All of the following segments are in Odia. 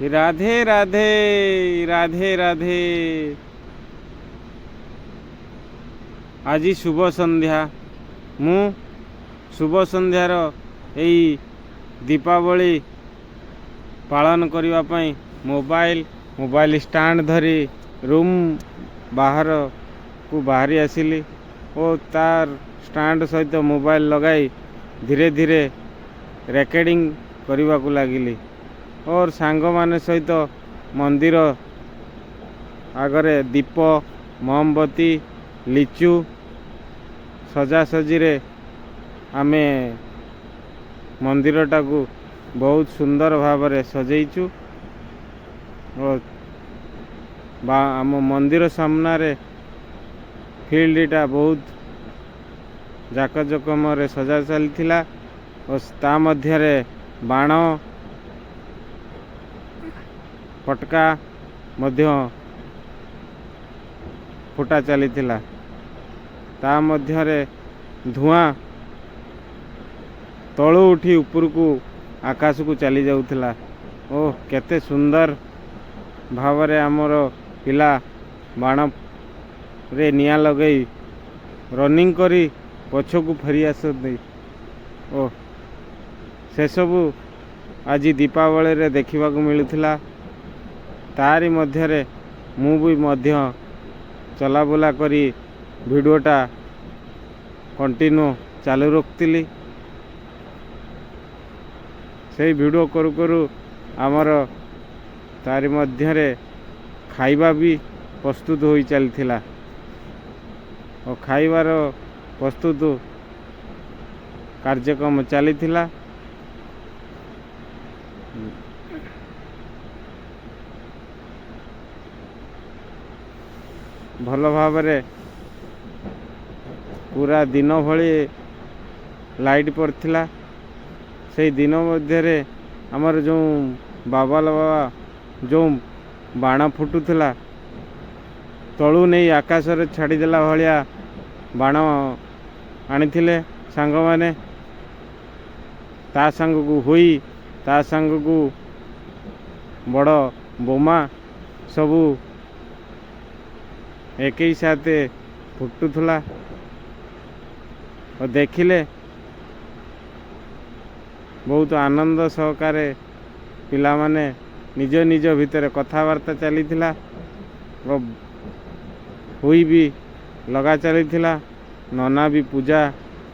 ରାଧେ ରାଧେ, ରାଧେ ରାଧେ। ଆଜି ଶୁଭ ସନ୍ଧ୍ୟା। ମୁଁ ଶୁଭ ସନ୍ଧ୍ୟାର ଏଇ ଦୀପାବଳି ପାଳନ କରିବା ପାଇଁ ମୋବାଇଲ ଷ୍ଟାଣ୍ଡ ଧରି ରୁମ୍ ବାହାରକୁ ବାହାରି ଆସିଲି ଓ ତାର ଷ୍ଟାଣ୍ଡ ସହିତ ମୋବାଇଲ ଲଗାଇ ଧୀରେ ଧୀରେ ରେକର୍ଡ଼ିଂ କରିବାକୁ ଲାଗିଲି ଓର ସାଙ୍ଗମାନେ ସହିତ ମନ୍ଦିର ଆଗରେ ଦୀପ, ମହମବତୀ, ଲିଚୁ ସଜାସଜିରେ ଆମେ ମନ୍ଦିରଟାକୁ ବହୁତ ସୁନ୍ଦର ଭାବରେ ସଜେଇଛୁ ଓ ବା ଆମ ମନ୍ଦିର ସାମ୍ନାରେ ଫିଲ୍ଡଟା ବହୁତ ଜାକଜକମରେ ସଜା ଚାଲିଥିଲା ଓ ତା ମଧ୍ୟରେ ବାଣ, ଫଟକା ମଧ୍ୟ ଫୁଟା ଚାଲିଥିଲା। ତା ମଧ୍ୟରେ ଧୂଆଁ ତଳୁ ଉଠି ଉପରକୁ ଆକାଶକୁ ଚାଲି ଯାଉଥିଲା। ଓ କେତେ ସୁନ୍ଦର ଭାବରେ ଆମର ପିଲା ବାଣରେ ନିଆଁ ଲଗେଇ ରନିଂ କରି ପଛକୁ ଫେରି ଆସନ୍ତି ଓ ସେସବୁ ଆଜି ଦୀପାବଳିରେ ଦେଖିବାକୁ ମିଳୁଥିଲା। ତାରି ମଧ୍ୟରେ ମୁଁ ବି ମଧ୍ୟ ଚଲାବୁଲା କରି ଭିଡ଼ିଓଟା କଣ୍ଟିନ୍ୟୁ ଚାଲୁ ରଖିଥିଲି। ସେଇ ଭିଡ଼ିଓ କରୁ କରୁ ଆମର ତାରି ମଧ୍ୟରେ ଖାଇବା ବି ପ୍ରସ୍ତୁତ ହୋଇ ଚାଲିଥିଲା ଓ ଖାଇବାର ପ୍ରସ୍ତୁତ କାର୍ଯ୍ୟକ୍ରମ ଚାଲିଥିଲା। ଭଲ ଭାବରେ ପୁରା ଦିନ ଭଳି ଲାଇଟ୍ ପଡ଼ିଥିଲା। ସେଇ ଦିନ ମଧ୍ୟରେ ଆମର ଯେଉଁ ବାବାଲ ବାବା ଯେଉଁ ବାଣ ଫୁଟୁଥିଲା, ତଳୁ ନେଇ ଆକାଶରେ ଛାଡ଼ିଦେଲା ଭଳିଆ ବାଣ ଆଣିଥିଲେ ସାଙ୍ଗମାନେ। ତା ସାଙ୍ଗକୁ ହୋଇ, ତା ସାଙ୍ଗକୁ ବଡ଼ ବୋମା ସବୁ ଏକେଇ ସାଥେ ଫୁଟୁଥିଲା ଓ ଦେଖିଲେ ବହୁତ ଆନନ୍ଦ ସହକାରେ ପିଲାମାନେ ନିଜ ନିଜ ଭିତରେ କଥାବାର୍ତ୍ତା ଚାଲିଥିଲା ଓ ହୋଇ ବି ଲଗା ଚାଲିଥିଲା। ନନା ବି ପୂଜା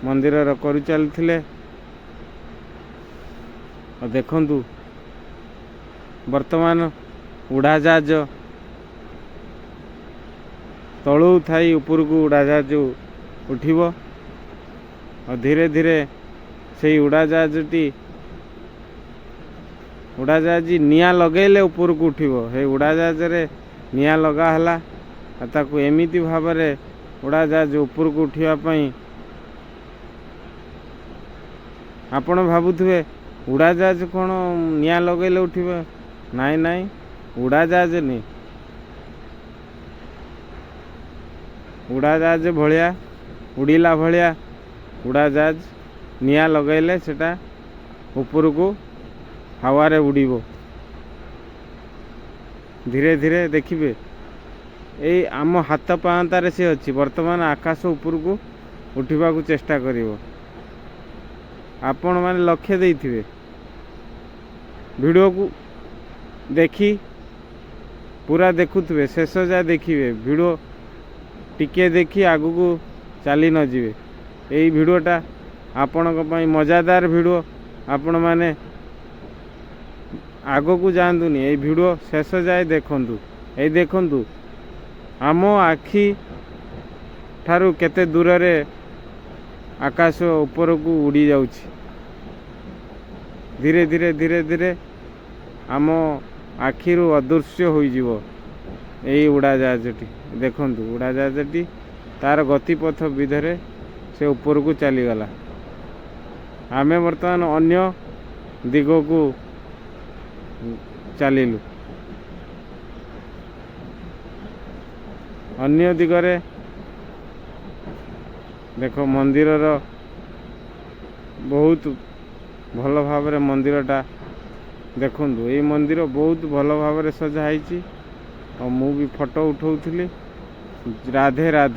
ମନ୍ଦିରର କରି ଚାଲିଥିଲେ। ଆଉ ଦେଖନ୍ତୁ, ବର୍ତ୍ତମାନ ଉଡ଼ାଜାହାଜ ତଳୁ ଥାଇ ଉପରକୁ ଉଡ଼ାଜାହାଜ ଉଠିବ ଆଉ ଧୀରେ ଧୀରେ ସେଇ ଉଡ଼ାଜାହାଜଟି, ଉଡ଼ାଜାହାଜ ନିଆଁ ଲଗେଇଲେ ଉପରକୁ ଉଠିବ। ସେଇ ଉଡ଼ାଜାହାଜରେ ନିଆଁ ଲଗା ହେଲା ଆଉ ତାକୁ ଏମିତି ଭାବରେ ଉଡ଼ାଜାହାଜ ଉପରକୁ ଉଠିବା ପାଇଁ। ଆପଣ ଭାବୁଥିବେ, ଉଡ଼ାଜାହାଜ କ'ଣ ନିଆଁ ଲଗେଇଲେ ଉଠିବ? ନାଇଁ ନାଇଁ, ଉଡ଼ାଜାହାଜ ନି, ଉଡ଼ାଜାହାଜ ଭଳିଆ ଉଡ଼ିଲା ଭଳିଆ ଉଡ଼ାଜାହାଜ ନିଆଁ ଲଗେଇଲେ ସେଟା ଉପରକୁ ହାୱାରେ ଉଡ଼ିବ ଧୀରେ ଧୀରେ। ଦେଖିବେ, ଏଇ ଆମ ହାତ ପାଆନ୍ତାରେ ସେ ଅଛି। ବର୍ତ୍ତମାନ ଆକାଶ ଉପରକୁ ଉଠିବାକୁ ଚେଷ୍ଟା କରିବ। ଆପଣମାନେ ଲକ୍ଷ୍ୟ ଦେଇଥିବେ, ଭିଡ଼ିଓକୁ ଦେଖି ପୁରା ଦେଖୁଥିବେ, ଶେଷ ଯାଏ ଦେଖିବେ। ଭିଡ଼ିଓ ଟିକିଏ ଦେଖି ଆଗକୁ ଚାଲି ନଯିବେ। ଏଇ ଭିଡ଼ିଓଟା ଆପଣଙ୍କ ପାଇଁ ମଜାଦାର ଭିଡ଼ିଓ। ଆପଣମାନେ ଆଗକୁ ଯାଆନ୍ତୁନି, ଏଇ ଭିଡ଼ିଓ ଶେଷ ଯାଏ ଦେଖନ୍ତୁ। ଏଇ ଦେଖନ୍ତୁ, ଆମ ଆଖି ଠାରୁ କେତେ ଦୂରରେ ଆକାଶ ଉପରକୁ ଉଡ଼ି ଯାଉଛି। ଧୀରେ ଧୀରେ ଧୀରେ ଧୀରେ ଆମ ଆଖିରୁ ଅଦୃଶ୍ୟ ହୋଇଯିବ ଏଇ ଉଡ଼ାଜାହାଜଟି। ଦେଖନ୍ତୁ, ଉଡ଼ାଜାହାଜଟି ତାର ଗତିପଥ ବିଧରେ ସେ ଉପରକୁ ଚାଲିଗଲା। ଆମେ ବର୍ତ୍ତମାନ ଅନ୍ୟ ଦିଗକୁ ଚାଲିଲୁ। ଅନ୍ୟ ଦିଗରେ ଦେଖ, ମନ୍ଦିରର ବହୁତ ଭଲ ଭାବରେ ମନ୍ଦିରଟା ଦେଖନ୍ତୁ, ଏଇ ମନ୍ଦିର ବହୁତ ଭଲ ଭାବରେ ସଜା ହେଇଛି ଆଉ ମୁଁ ବି ଫଟୋ ଉଠାଉଥିଲି। ରାଧେ ରାଧେ।